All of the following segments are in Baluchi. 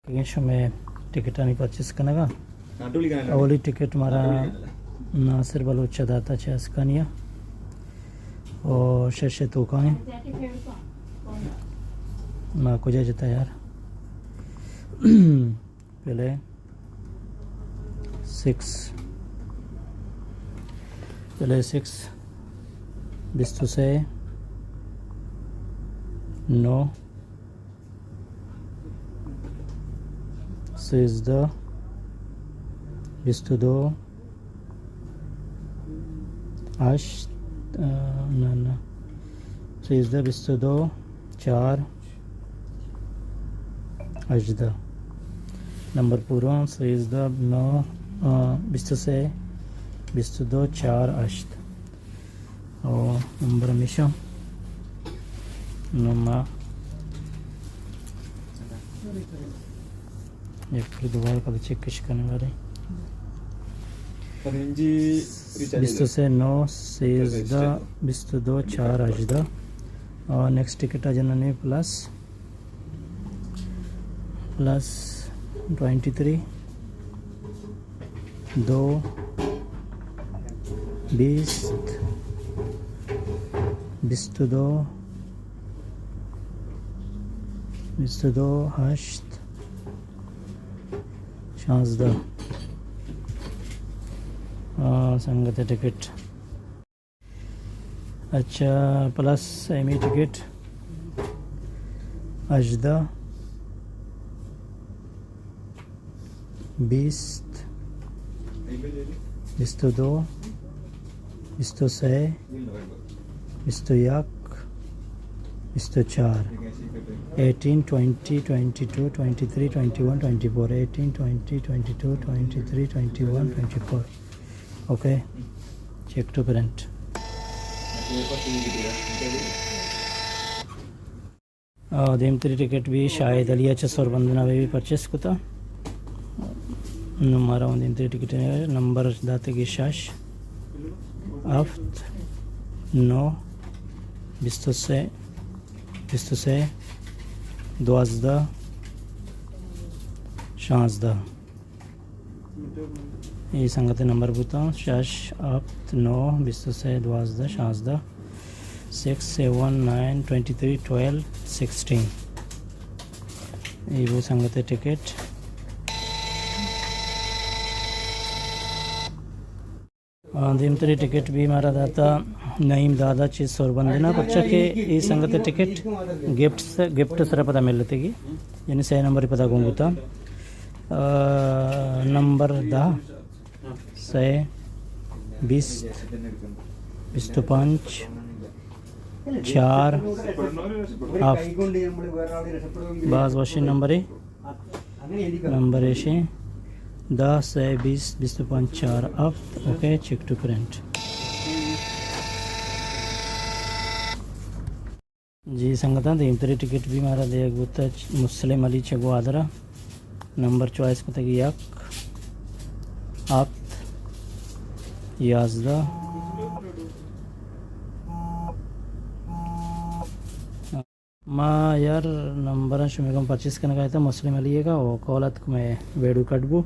اگیں شمئے ٹکٹانی پرچیز کنگا۔ اولی ٹکٹ مارا ناصر بلوچ ءَ داتا چہ اسکانیا۔ او شش ءِ توکا ایں۔ ما کجا جتا یار؟ پہلے سکس، پہلے سکس، بیست و سے، نو، سیزدہ، بیست و دو، ہشت، آ، نہ، نہ۔ سیزدہ، بیست و دو، چار، ہژدہ۔ نمبر پورا، سیزدہ، نو، آ، بیست و سے، بیست و دو، چار، ہشت۔ او نمبر ہمیشہ نما یک دوبارہ کدی چیک کش کرنے والے۔ بیست و سے، نو، سیزدہ، بیست و دو، چار، ہژدہ۔ اور نیکسٹ ٹکٹ آ جنانی پلس، پلس ٹوئنٹی تھری، دو، بیست، بیست و دو، بیست و دو، ہشت، شانزدہ۔ آ، سنگت ٹکٹ۔ اچھا، پلس ایمی ٹکٹ ہژدہ، بیست، بیست و دو، بیست و سے، بیست و یک، بیست و چار، eighteen, twenty, twenty two, twenty three, twenty one, twenty four, eighteen, twenty, twenty two, twenty three, twenty one, twenty four. Okay, check to print. آ، دیمتری ٹکٹ بھی شاہد علی ءَ چہ سوربندن ءَ بھی پرچیز کتا۔ نوں مارا اوں دیمتری ٹکٹ نمبر داتگی شش، ہفت، نو، بیست و سے، بیست و سے، دوازدہ، شانزدہ۔ اے سنگت نمبر بوتاں، شش، ہپت، نو، بیست و سے، دوازدہ، شانزدہ، six seven nine twenty three ٹوئیلو سکسٹین۔ اے بو سنگت ٹکٹ۔ آ، دیمتری ٹکٹ بھی مارا داتا نعیم دادا چہ سوربندنا، پرچا کہ اے سنگت ٹکٹ گفٹ س-، گفٹ سرا پدا ملتگی، یعنی سئے نمبر پدا گون بوتا۔ آ، نمبر دہ، سئے، بیست، بیست و پنچ، چار، ہفت۔ باز وشیں نمبرے۔ نمبر ایشیں دہ، سئے، بیست، بیست و پنچ، چار، ہفت۔ Okay, check to print. جی سنگتاں، دیمتری ٹکٹ بھی مارا دیگ بوتا چ-، مسلم علی چہ گوادرا۔ نمبر چوائس کتگی یک، ہپت، یازدہ۔ ما یار نمبراں شمے گوں پرچیز کنگا اتاں مسلم علی ءِ گا، او کال اتک مئے ویڈیو کٹ بو۔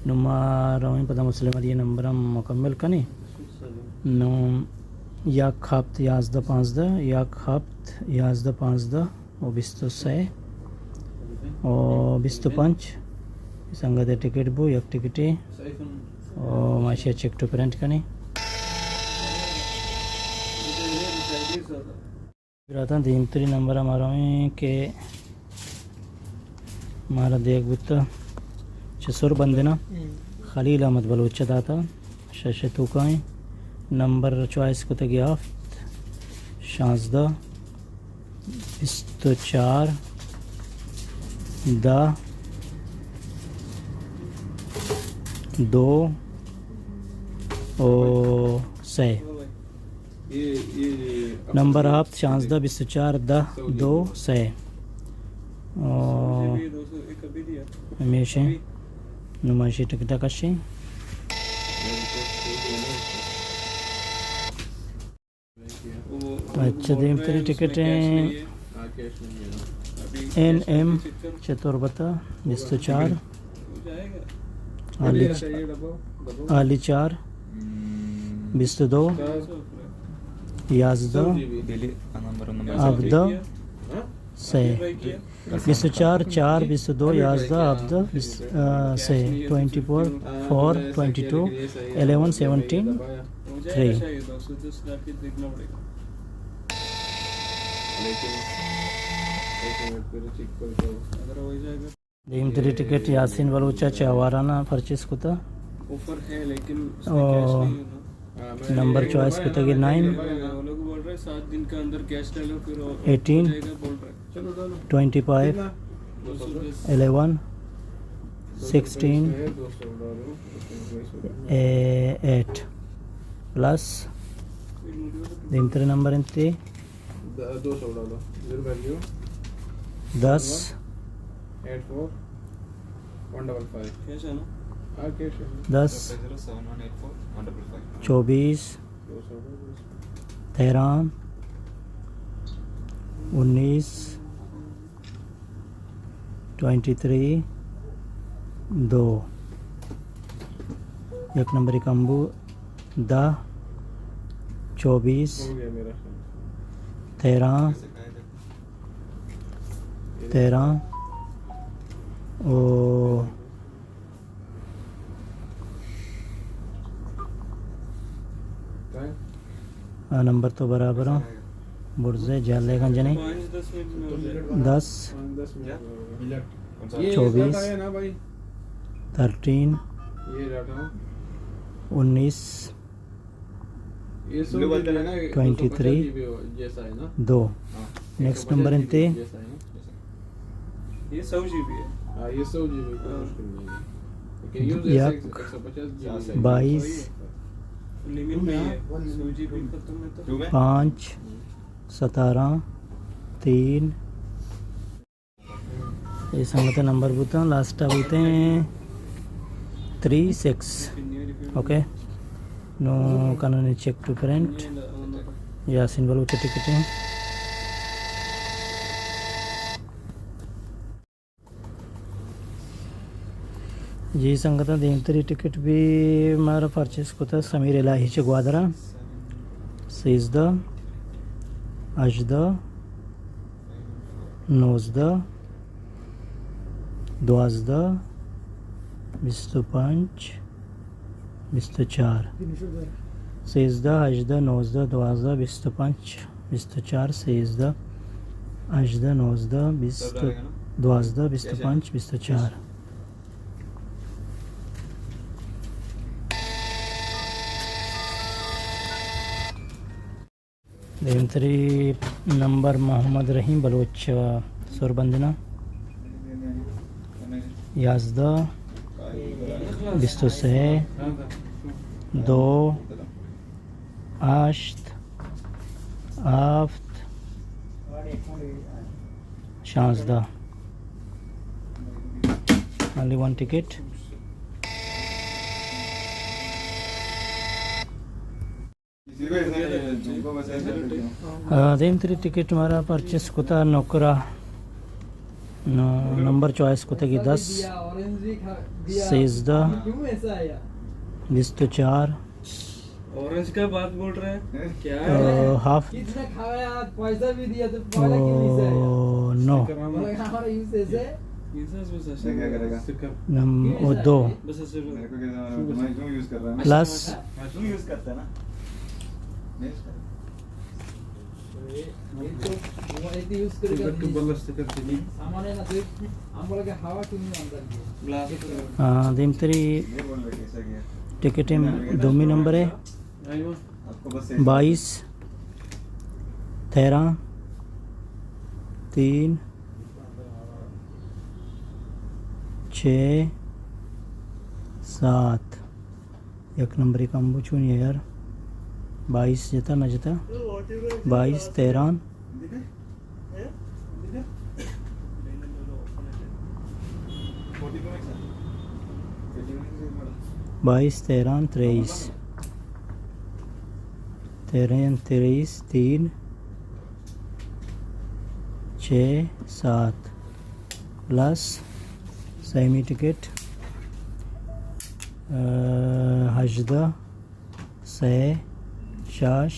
نوں ما رویں پدا مسلم علی ءِ نمبراں مکمل کنیں۔ نوں یک ہپت یازدہ پانزدہ، یک ہپت یازدہ پانزدہ، او بیست و سئے، او بیست و پنچ۔ سنگت ٹکٹ بو، یک ٹکٹے، او ما ایشی چیک ٹو پرنٹ کنیں۔ براتاں، دیمتری نمبر ءَ ما رویں کہ مارا دیگ بوتا چہ سوربندنا، خلیل احمد بلوچ ءَ داتا، شش ءِ توکائیں۔ نمبر چوائس کتگی ہفت، شانزدہ، بیست و چار، دہ، دو او سئے۔ نمبر ہپت، شانزدہ، بیست و چار، دہ، دو، سئے۔ او، ہمیشیں نمائشی ٹکٹا کشیں۔ اچھا، دیمتری ٹکٹیں۔ این ایم چہ تربت ءَ، بیست ءُ چار، عالی، عالی چار، بیست ءُ دو، یازدہ، ہبدہ، سئے۔ بیست ءُ چار، چار، بیست ءُ دو، یازدہ، ہبدہ، بیست، آ، سئے، twenty four, four, twenty two, eleven, seventeen, three. دیمتری ٹکٹ یاسین بلوچ ءَ چہ آواران ءَ پرچیز کتہ۔ او نمبر چوائس کتگ nine, eighteen, twenty five, eleven, sixteen, eight, plus دیمتری نمبر انت۔ دس، دس، چوبیس، تیرہ، انیس، ٹوئنٹی تھری، دو۔ یک نمبر کم بو، دہ، چوبیس، تیرہ، تیرہ، او آ نمبر تو برابر ہوں۔ برزے جالے گنجنے۔ دس، چوبیس، تھرٹین، انیس، ٹوئنٹی تھری، دو۔ نیکسٹ نمبر انتے۔ یہ سو جی بی ہے۔ ہاں، یہ سو جی بی، کوئی مشکل نہیں ہے۔ لیکن یوز ایسا یک، ایک سو پچاس جی بی ہے۔ بائیس، لمٹ نہیں ہے۔ سو جی بی ختم ہے تو۔ پانچ، ستارہ، تین۔ یہ سنگت نمبر بوتا، لاسٹ بوتے ہیں تھری سکس۔ اوکے۔ نو کنن check to print. Yasin Baloch ticket ہیں۔ جی سنگتاں، دیمتری ٹکٹ بھی مارا پرچیز کتا سمیر الہی چہ گوادر ءَ۔ سیزدہ، ہژدہ، نوزدہ، دوازدہ، بیست ءُ پنچ، بیست ءُ چار۔ سیزدہ، ہژدہ، نوزدہ، دوازدہ، بیست ءُ پنچ، بیست ءُ چار، سیزدہ، ہژدہ، نوزدہ، بیست، دوازدہ، بیست ءُ پنچ، بیست ءُ چار۔ دیمتری نمبر محمد رحیم بلوچ سربندنا۔ یازدہ، بیست ءُ سئے، دو، ہشت، ہفت، شانزدہ۔ Only one ticket. آ، دیمتری ٹکٹ مارا پرچیز کتا نوکرا۔ نو، نمبر چوائس کتا کہ دس، سیزدہ، بیست ءُ چار، اورنج کا بات بول رہے ہیں؟ کیا ہے؟ آ، ہفت، کتنا کھایا، پیسہ بھی دیا تو پہلے کیوں نہیں سے آیا؟ او، نو۔ بولے، ہمارا یوز ایسے ہے۔ نم-، او دو۔ پلس۔ ہاں، دیمتری ٹکٹ دومی نمبر ہے۔ بائیس، تیرہ، تین، چھ، سات۔ یک نمبر کم بو چونی یار۔ بائیس جتا نہ جتا۔ بائیس، تیرہ، بائیس، تیرہ، تریس۔ تیرہ، تریس، تین، چھ، سات پلس سیمی ٹکٹ، آ، ہژدہ، سے، شش،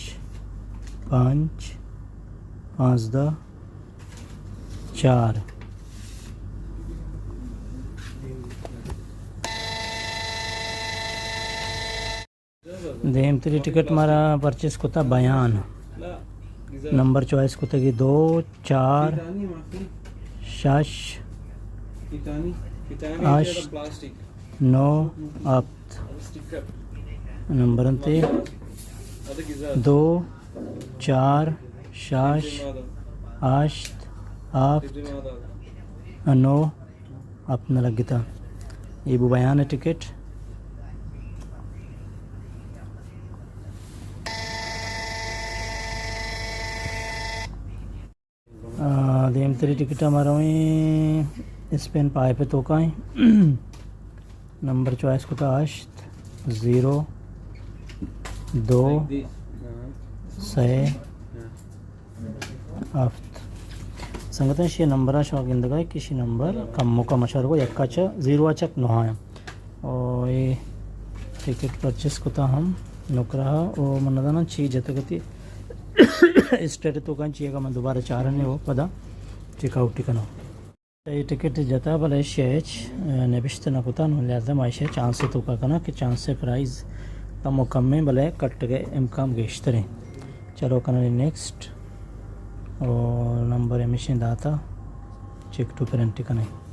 پنچ، پانزدہ، چار۔ دیمتری ٹکٹ مارا پرچیز کتا بیان۔ نمبر چوائس کتگی دو، چار، شش، ہشت، نو، ہفت۔ نمبر انت دو، چار، شش، ہشت، ہفت، نو، ہفت نہ لگتا۔ اے بو بیان ٹکٹ۔ آ، دیمتری ٹکٹ ہم رویں اسپین پائپ توکائیں۔ نمبر چوائس کتا ہشت، زیرو، دو، سے، ہفت۔ سنگتاں، شی نمبراں شما گندگا کہ شی نمبر کم و کم اشار کو یکا چہ زیرو چک نہایا۔ او اے ٹکٹ پرچیز کتا ہم نکرہ او من نزاناں چی جتگتی اسٹیٹ توکاں چی، اگا من دوبارہ چارنے ہو پدا چیک آؤٹ کنو۔ اے ٹکٹ جتا بلے ایشی ہچ نبشتہ نہ کتا، نو لہذا ما ایشی چانس توکا کنا کہ چانس پرائز کم و کم میں بلے کٹگے امکان گیشتریں۔ چلو کنیں نیکسٹ۔ او نمبر ہمیشیں داتا، چیک ٹو پرنٹ کنیں۔